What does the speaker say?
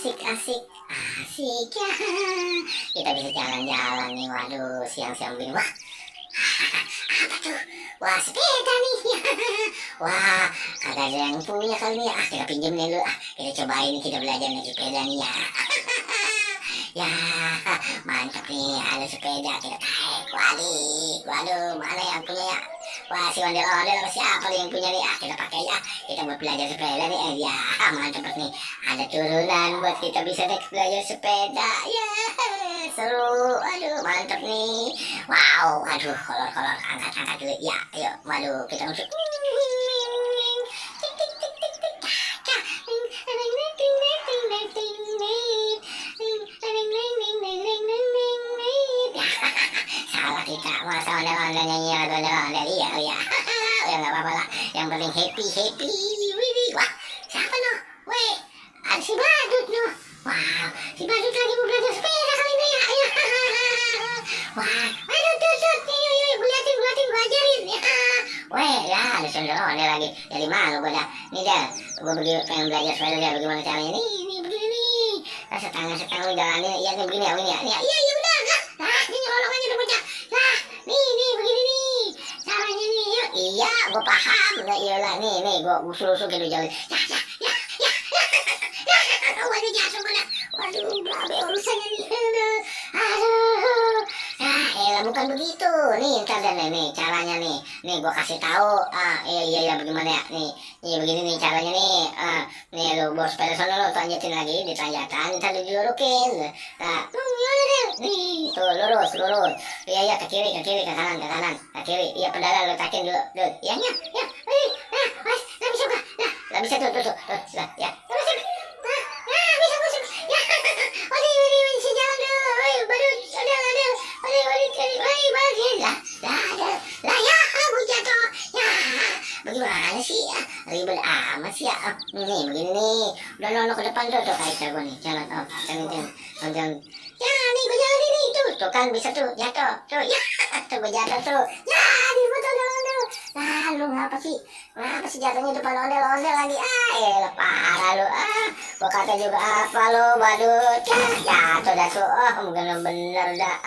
asik asik asik ya. Kita bisa jalan-jalan nih. Waduh, siang-siang begini. Wah, apa tuh? Wah, sepeda nih. Wah, kagak ada yang punya kali ini. Kita pinjem nih dulu. Kita cobain, kita belajar naik sepeda nih ya. Ya, mantap nih, ada sepeda kita naik. Waduh, mana yang punya ya? Wah, si ondel-ondel apa siapa nih yang punya nih? Kita pakai ya. Kita buat belajar sepeda nih. Ya, mantap nih. Ada turunan buat kita bisa naik belajar sepeda. Ya, seru. Aduh, mantap nih. Wow, aduh, kolor-kolor. Angkat-angkat dulu. Ya, ayo. Waduh, kita masuk. Salah kita, masa ondel-ondel nyanyi lagu ondel-ondel. Iya, iya. Ya nggak apa-apa lah. Yang penting happy. Wih, wah, siapa no? Weh, ada si Badut no. Wow, si Badut lagi mau belajar sepeda kali ini ya. Ayo. Wah, aduh tuh, yuk, gue liatin, gue ajarin ya. Weh, ya ada ondel-ondel lagi. Jadi malu gue dah. Nih dah, gue pengen belajar sepeda dia bagaimana caranya. Nih, begini nih. Setangga lu jalanin. Iya nih begini ya, ini ya. Iya benar. Ini nyolong aja udah bocah. Nah, nih begini nih. Caranya nih, yuk. Iya, gue paham. Nah, iyalah, nih, gue usul-usul gitu jalan. Ya. Waduh, jatuh mana? Waduh, berabe urusannya nih. Aduh. Nah, bukan begitu. Nih, ntar deh nih, caranya nih. Nih, gue kasih tahu. Iya, bagaimana ya? Nih, begini nih caranya nih. Nih, lu bawa sepeda sana lu tanjatin lagi, ditanjakan, ntar dijurukin. Nah, yaudah deh. Nih, tuh lurus. Iya, ke kiri, ke kanan. Ke kiri. Iya, pedal lu takin dulu. Iya. Nah, bisa gua. Nah, bisa tuh. Nah, ya. Bisa. Nah, bisa masuk. Ya. Waduh, si jalan dulu. Baru lah ya, gue jatuh. Ya, bagaimana sih ya? Ribet amat sih ya. Nih, begini nih. Udah nolak ke depan tuh kayak gue nih. Jalan, jangan. Ya, nih gue jalan ini tuh kan bisa tuh jatuh. Tuh, ya, tuh gue jatuh tuh. Ya, di foto ondel-ondel. Nah, lu ngapa sih jatuhnya depan ondel-ondel lagi? Parah lu. Gue kata juga apa lu, badut. Ya, jatuh dah tuh. Mungkin bener dah.